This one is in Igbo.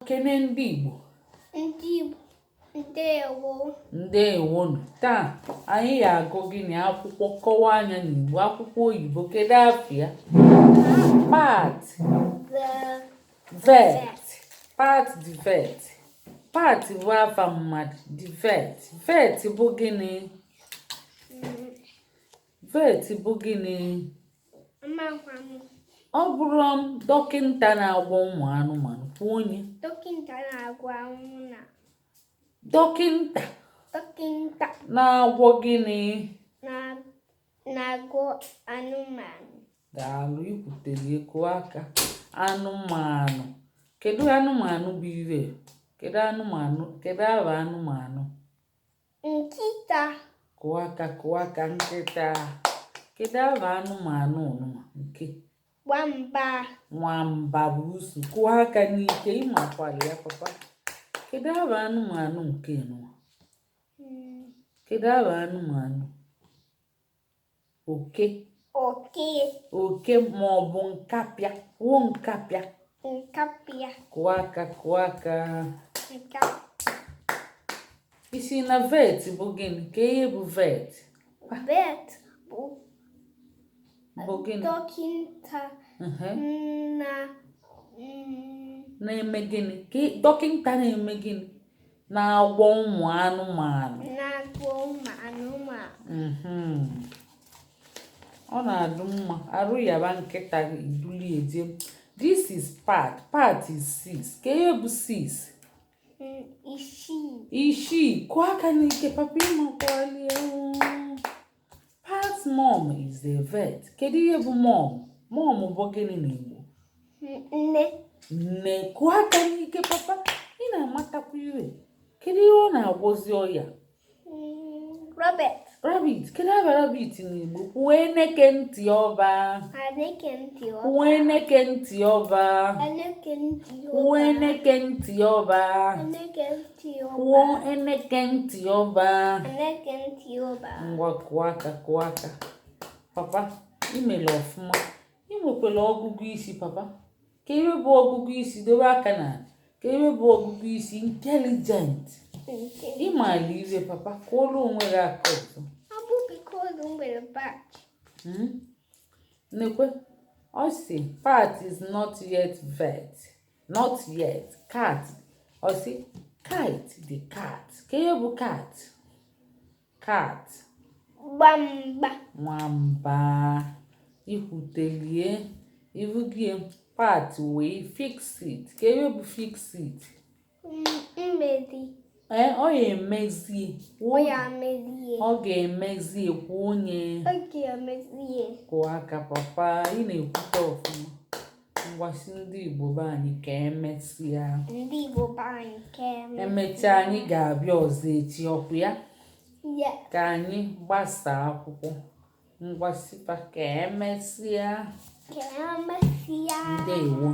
Kene ndị Igbo. Ndị Igbo, ndewo. Ndewonu. Taa anyị ga-agụ gịnị? Akwụkwọ kọwaa anya n'Igbo, akwụkwọ oyibo. Kedu afa ya? Pat the Vet. Pat the Vet. Pat bụ afa mmadụ. The vet, vet bụ gịnị? Vet bụ gịnị? Amakwa m. Ọ bụrụ m dọkịnta na-agwọ ụmụ anụmanụ, kwuo onye. Dọkịnta na-agwọ anwụ na Dọkịnta. Dọkịnta. Na-agwọ gịnị? Na-agwọ anụmanụ. Daalụ, ikwutere eko aka. Anụmanụ. Kedu anụmanụ bụ ire? Kedu anụmanụ? Kedu aha anụmanụ? Nkịta. Kụọ aka, kụọ aka. Nkịta. Kedu aha anụmanụ ụnụma nke? Nwamba. Nwamba bụ usu. Kụọ aka n'ike, ịmakwara ya, papa. Kedu aha anụmanụ nke nụwa? Kedu aha anụmanụ? Oke. Oke. Oke ma ọ bụ nkapịa. Kwuo nkapịa. Nkapịa. Kụọ aka, kụọ aka. Nka. Isi na vet bụ gịnị? Ka ihe bụ vet? Vet bụ bụ gịnị? Dọkịnta na Na-eme gịnị? Ka dọkịnta na-eme gịnị? Na-agwọ ụmụ anụmanụ. Na-agwọ ụmụ anụmanụ. Ọ na-adụ mma arụ yaba nkịta gị, iduli eje. This is Pat. Pat is 6. Ka ihe bụ 6? 6. 6. Kụọ aka n'ike, papa, ịmakwalie. Pat's mom is a vet. Kedu ihe bụ mom? Mom bụ gịnị n'Igbo? Nne. Nne. Kụọ aka n'ike, papa, ị na-amatakwa ihe. Kedu ihe ọ na-agwọzi ọya? Rabbit. Rabbit. Kedu aha rabbit n'Igbo? Kwuo eneke ntị ọba. Eneke ntị ọba. Kwuo eneke ntị ọba. Eneke ntị Kwuo ọba. eneke ntị ọba. Eneke ntị ọba. Kwuo eneke ntị ọba. Eneke ntị ọba. Ngwa, kụọ aka, kụọ aka. Papa, imere ọfụma. Ị nwekwara ọgụgụ isi, papa. Ka ihe bụ ọgụgụ isi? Dobe aka na ka ihe bụ ọgụgụ isi. Intelligent. Nke. Ịmala iwe, papa. Kụọrọ onwe gị aka ọzọ. Ọ bụ because m nwere badge. Nekwe, ọ sị Pat is not yet vet, not yet. Cat, ọ sị Kite the cat. Ka ihe bụ cat? Cat. Gbamba. Nwamba. Ikwutelie ibugie. Pat wee fix it. Ka ihe bụ fix it? Mmezi. Ee, ọ ya emezie. Ọ ya mezie. Ọ ga-emezie. Kwuo onye. Ọ ga-emezie. Kụọ aka, papa, ị na-ekwute ọfụma. Ngwasị ndị Igbo be anyị ka emesịa. Ndị Igbo be anyị, ka emesịa. Emechaa, anyị ga-abịa ọzọ echi, ọkụ ya? Yes. Ka anyị gbasaa akwụkwọ. Ngwasịpa ka emesịa. Ka emesịa. Ndewo.